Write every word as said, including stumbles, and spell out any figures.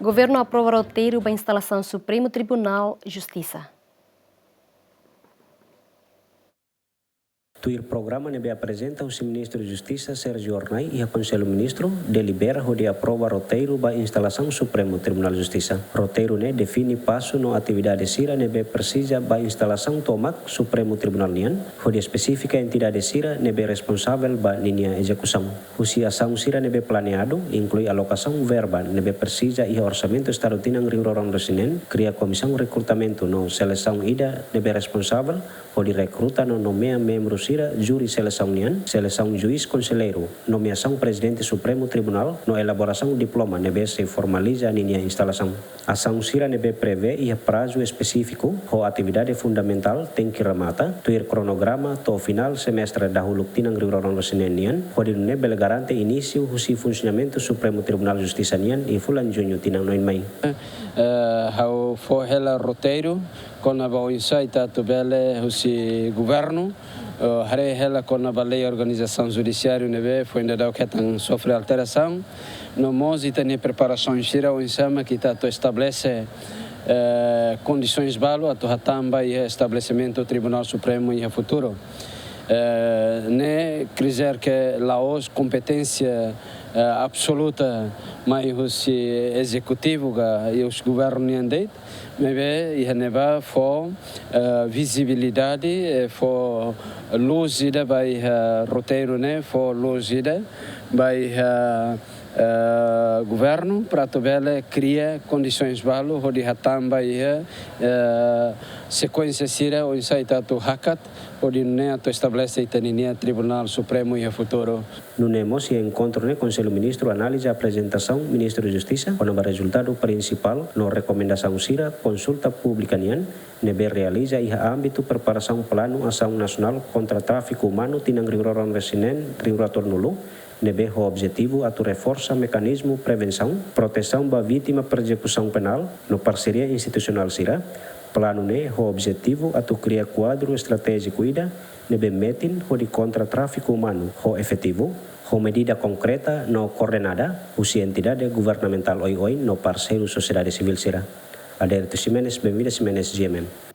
Governu aprova roteiru ba instalasaun Supremu Tribunál Justisa. Tuir programa ne'ebé aprezenta husi Ministru Justisa Sérgio Hornai iha Konsellu Ministru, delibera hodi aprova roteiru ba instalasaun Supremu Tribunál Justisa. Roteiru ne'e define pasu no atividade sira ne'ebé presiza ba instalasaun tomak Supremu Tribunál nian, hodi espesifika entidade sira ne'ebé responsavel ba ninia ezekusaun. Husi asaun sira ne'ebé planeadu, inklui alokasaun verba ne'ebé presiza iha orsamentu Estadu tinan rihun rua ruanulu-resin-neen, kria komisaun rekrutamentu no selesaun ida ne'ebé responsavel hodi rekruta no nomeia membru sira júri selesaun nian, selesaun juís konselleiru, nomeasaun Prezidente Supremu Tribunál no elaborasaun diploma ne'ebé sei formaliza ninia instalasaun. Asaun sira ne'ebé prevee iha prazu espesífiku ho atividade fundamentál tenke remata tuir kronograma to'o finál semestre dahuluk tinan rihun rua ruanulu-resin-neen nian, hodi nune'e bele garante inísiu husi funsionamentu Supremu Tribunál Justisa nian iha fulan Juñu tinan oin mai. Eh, ha'u fó hela roteiru kona-ba oinsá ita atu bele husi governu, eh, haree hela kona-ba lei organizasaun judisiáriu ne'ebé foin dadauk hetan sofre alterasaun. No mós ita-nia preparasaun sira oinsá mak ita atu estabelese, eh, kondisoens balu atu hatán ba iha estabelesimentu Tribunál Supremu iha futuru. Eh, ne'e krizerke la'ós kompeténsia, eh, absoluta mai husi ezekutivu ka iha husi governu nian de'it, maibé iha ne'ebá fó, eh, vizibilidade, eh, fó lús ida ba iha roteiru ne'e, fó lús ida ba iha, eh, governu para atu bele kria kondisoens balu hodi hatán ba iha, eh, sekuénsia sira oinsá ita atu hakat hodi nune'e atu estabelese ita-ninia Tribunál Supremu iha futuru. Nune'e mós iha enkontru ne'e Konsellu Ministru analiza aprezentasaun Ministru Justisa kona-ba rezultadu prinsipál no rekomendasaun sira konsulta públika nian ne'ebé realiza iha ámbitu preparasaun Planu Asaun Nasionál kontra Tráfiku Umanu tinan rihun rua ruanulu-resin-neen, rihun rua ruanulu, ne'ebé ho objetivu atu reforsa mekanizmu prevensaun, protesaun ba vítima persekusaun penál no parseria institusionál sira. Planu ne'e ho objetivu atu kria kuadru estratéjiku ida ne'ebé metin hodi kontra tráfiku umanu ho efetivu, ho medida konkreta no koordenada husi entidade governamentál oioin no parseiru sosiedade sivíl sira. Adérito Ximenes, Benvida Ximenes, G M N.